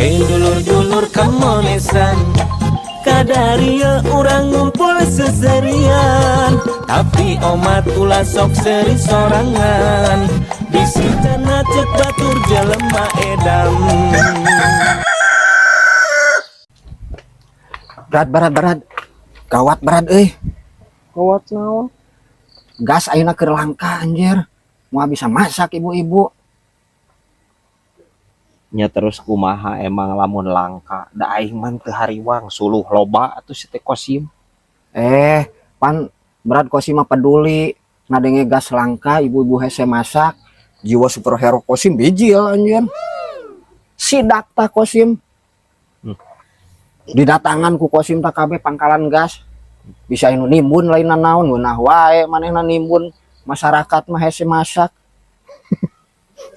Dulur-dulur kamonesan, kadaria urang ngumpul seserian. Tapi omat ulah sok seri sorangan, bisi cenah cek batur jelema edan. Berat, berat, berat. Gawat berat euy. Gawat naon? Gas ayeuna keur langka, anjir. Moal bisa masak ibu-ibu. Nya terus kumaha emang lamun langka? Da aing mah teu hariwang, suluh loba atuh si teh Kosim. Eh, pan berat Kosim mah peduli ngadenge gas langka, ibu-ibu hese masak. Jiwa superhero Kosim bijil, anjir. Sidak tah Kosim. Didatangan ku Kosim tah kabeh pangkalan gas. Bisa anu nimbun lain naon, ngeunah wae manehna nimbun, masyarakat mah hese masak.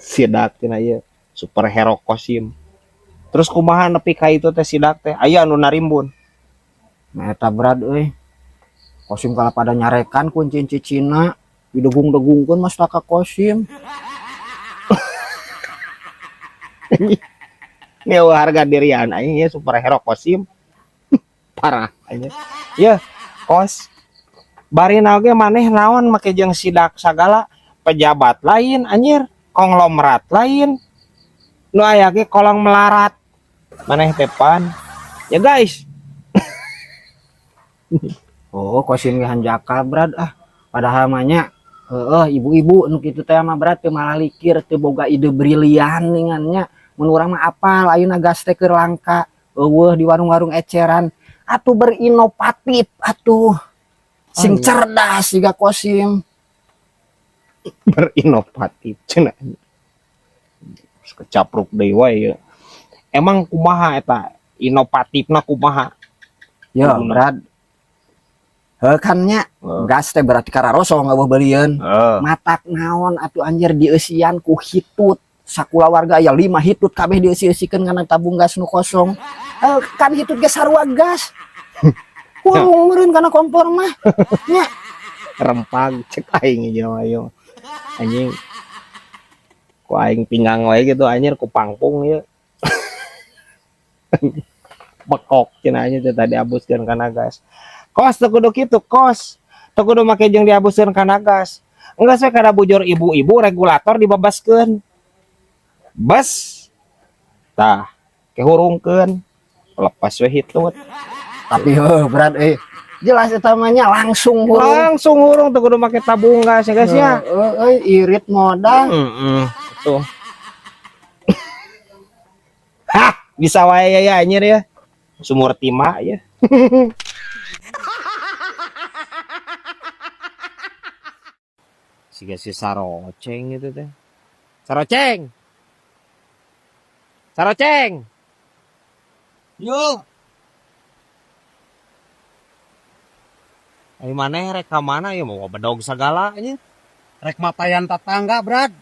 Sidak cenah ieu superhero Kosim. Terus kumaha nepi ka itu teh sidak teh aya anu narimbun? Nah, eta berat euy. Kosim kalah pada nyarekan kunci cicina didegung-degungkeun mas ka Kosim. Ini harga dirian aing ya superhero Kosim. Parah aing. Ya, Kos. Bari oge maneh naon make jeung sidak sagala, pejabat lain anjir, konglomerat lain. Nu aya ge kolong melarat. Maneh teh pan. Ya guys. Oh, Kosim ge hanjakal brad ah. Padahal mah nya heueuh ibu-ibu nu kitu teh mah brad teu malah likir, teu boga ide brilian ningan nya. Mun urang mah apal ayeuna gas teh keur langka, eueuh di warung-warung eceran. Atuh berinovatif atuh. Sing Oh, iya. cerdas siga Kosim. Berinovatif cenah. Terus kecapruk deui wae ya. Emang kumaha eta inovatifna kumaha? Ya, Kuduna. Brad. Heuh kan nya gas teh berarti kararosong eueuh beulieun. Matak naon atuh anjir dieusian ku hitut. Sakulawarga aya 5 hitut kabeh dieusi-eusikeun kana tabung gas nu kosong. Kan hitut ge sarua gas. Hurung meureun kana kompor mah. Nya. Rempag cek aing ieu mah ieu. Anjing. Ku aing pinggang wae gitu anjir ku pangpung ieu. Bekok cenah anjir teh tadi abuskeun kana gas. Kos teu kudu kitu, kos. Teu kudu make jeung diabuskeun kana gas. Enggeus we kada bujur ibu-ibu regulator dibabaskeun. Bas. Tah, kehurungkeun. Lepas we hitut. Tapi heuh berat euy. Jelas eta mah nya langsung hurung. Langsung hurung teu kudu make tabung gas ya guys ya. Heueuh euy irit modal. Tuh. Hah, bisa wae ya, ya anjir ya. Sumur timah ya. Siga si Saroceng itu teh. Saroceng. Saroceng. Yo. Ai maneh rek ka mana ya mau bedog sagala anjir. Rek mapayan tetangga, Brad.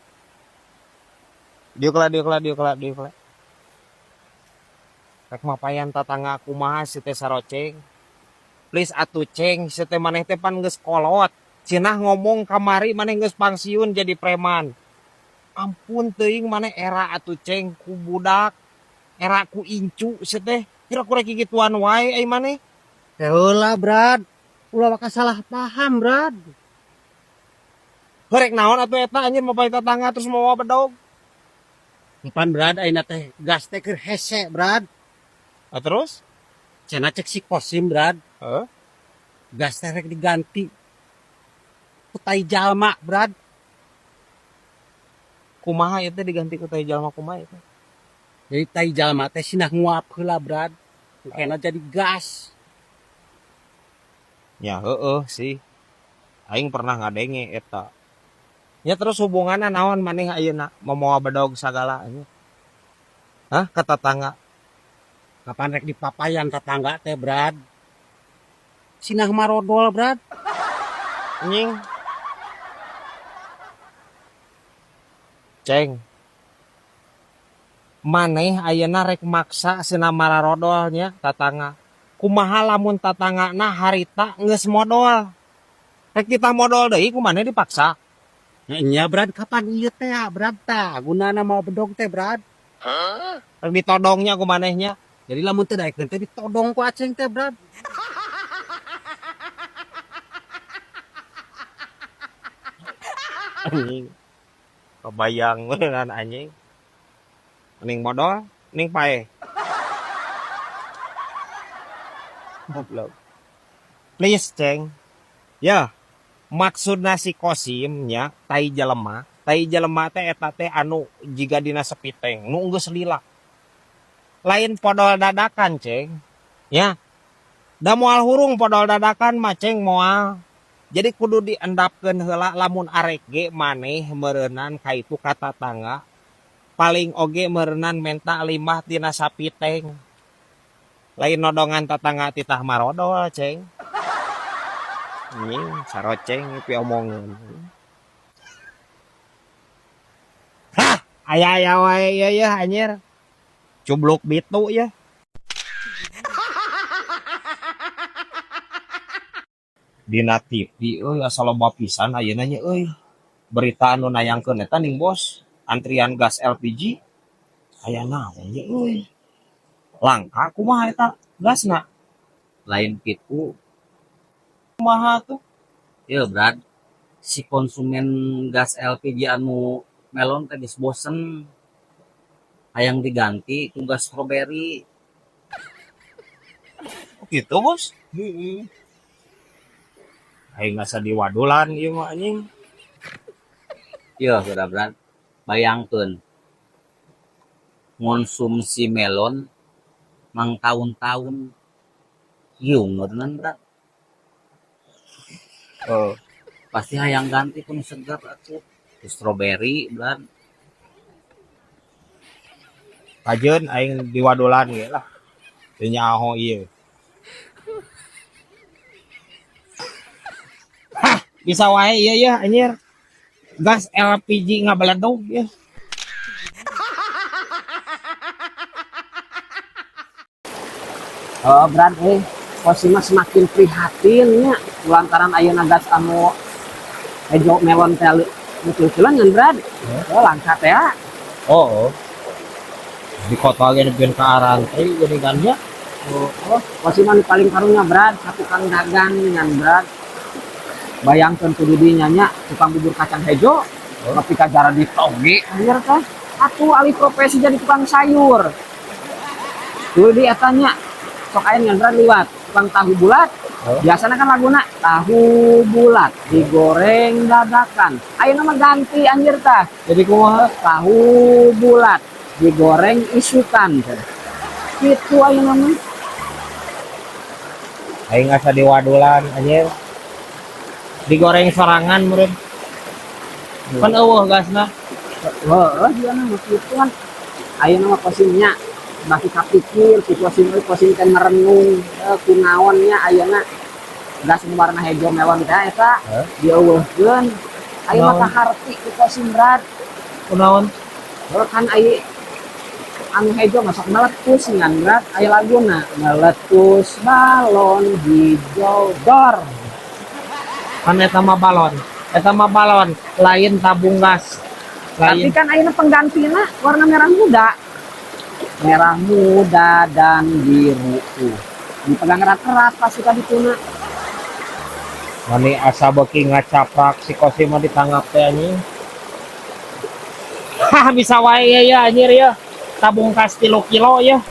Diuk lah, diuk lah, diuk lah, diuk lah. Rek mapayan tetangga kumaha si teh Saroceng. Please atuh ceng, si teh maneh teh pan geus kolot. Cenah ngomong kamari maneh geus pangsiun jadi preman. Ampun teuing maneh era atuh ceng ku budak, era ku incu si teh. Kira-kira kikituan wae ai maneh. Heula, Brad. Ulah waka salah paham, Brad. Rek naon atuh eta anjir mapayan tetangga terus mawa bedog. Empan Brad ayeuna teh gas teh keur hese, Brad. Ah, terus? Cenah cek si Kosim, Brad. Heeh. Gas teh rek diganti ku tai jalma, Brad. Kumaha ieu teh diganti ku tai jalma kumaha ieu teh? Jadi tai jalma teh sinah nguap heula, Brad. Kena jadi gas. Ya heeh sih. Aing pernah ngadenge eta. Ya terus hubunganna naon maneh ayeuna mamoa bedog sagala anjir? Hah, ka tetangga? Kapan rek dipapayan tetangga teh, Brad? Sinah marodol, Brad. Anjing. Ceng. Maneh ayeuna rek maksa cenah mararodol nya tatangga. Kumaha lamun tatanggana harita geus modol? Rek kita modol deui ku maneh dipaksa. Nya, Brad, kapan ieu teh, Brad tah? Gunana mau bedog teh, Brad? Rek ditodongnya ku manehnya. Jadi lamun teu daekeun teh ditodong ku Aceng teh, Brad. Anjing. Kebayang beneran anjing. Mending modal, mending paeh. Goblok. Please, Ceng. Ya, maksudna si Kosim nya tai jelema, tai jelema teh eta teh anu jiga dina sepiteng, nu geus lila. Lain podol dadakan, Ceng. Ya. Da moal hurung podol dadakan mah, Ceng, moal. Jadi kudu diendapkeun heula lamun arek ge maneh meureunan ka itu ka tatangga. Paling oge meureunan menta limbah tina sapiteng. Lain nodongan tatangga titah marodol, Ceng. Anjing, saroceng piomongeun. Hah, aya-aya wae ieu yeuh anjir. Cubluk bitu yeuh. Dina TV euy asa loba pisan ayeuna nya euy. Berita anu nayangkeun eta ning bos, antrian gas LPG aya naon nya euy. Langka kumaha eta gasna? Lain kitu. Kumaha tuh? Ieu, Brad, si konsumen gas LPG anu melon teh geus bosen. Hayang diganti ku gas strawberry. Oh, gitu, Bos? Heeh. Aing asa diwadulan ieu mah anjing. Ieu, Brad, Brad. Bayangkeun ngonsumsi melon mang tahun-tahun ieu meureunnan, Brad. Oh. Pasti hayang ganti ku nu seger atuh. Ku strawberry, Brad. Kajeun aing diwadulan ge lah. Teu nyaho ieu. Hah, bisa wae ieu yeuh anjir. Gas LPG ngabeledug ieu. Oh, Brad, Kosim mah semakin prihatin nya lantaran ayeuna gas anu hejo melon teh muncul-munculan ngan, Brad. Oh, langka teh ya. Oh, oh. Di kota ge nepi ka arantri jadi kan nya. Oh, oh, Kosim mah nu paling karunya, Brad, satukang dagang ngan, Brad. Bayangkeun kudu dinya nya tukang bubur kacang hejo, Oh. tapi kajara ditoge anjir teh. Atuh alih profesi jadi tukang sayur. Dulu di eta nya sok aya ngan, Brad, liwat tukang tahu bulat. Oh. Biasanya kan laguna tahu bulat digoreng dadakan. Ayeuna mah ganti anjir tah. Jadi kumaha? Tahu bulat digoreng isukan teh. Kitu ayeuna mah. Aing asa diwadulan anjir. Digoreng sorangan meureun. Pan eueuh gasna. Heeh, dia mah kitu kan. Ayeuna mah Kosimnya baki kapikir si Kosim euy, Kosim teh merenung kunaon nya ayeuna gas nu warna hejo melon teh eta Heh? dieuweuhkeun. Ayeuna mah Kunaon? kaharti ku Kosim, Brad. Kunaon? Heuh, kan aya anu hejo mah sok meletus ngan, Brad. Aya laguna meletus balon hijau dor. Kan eta mah balon. Eta mah balon, lain tabung gas. Tapi Lain. kan ayeuna penggantina warna merah muda. Merah muda dan biru tuh. Dipegang erat-erat pasti tadi tuna. Mani asa beuki ngacaprak si Kosim mah ditanggap teh anjing. Hah, bisa wae ya, ya anjir ya. Tabung gas 3 kilo ya.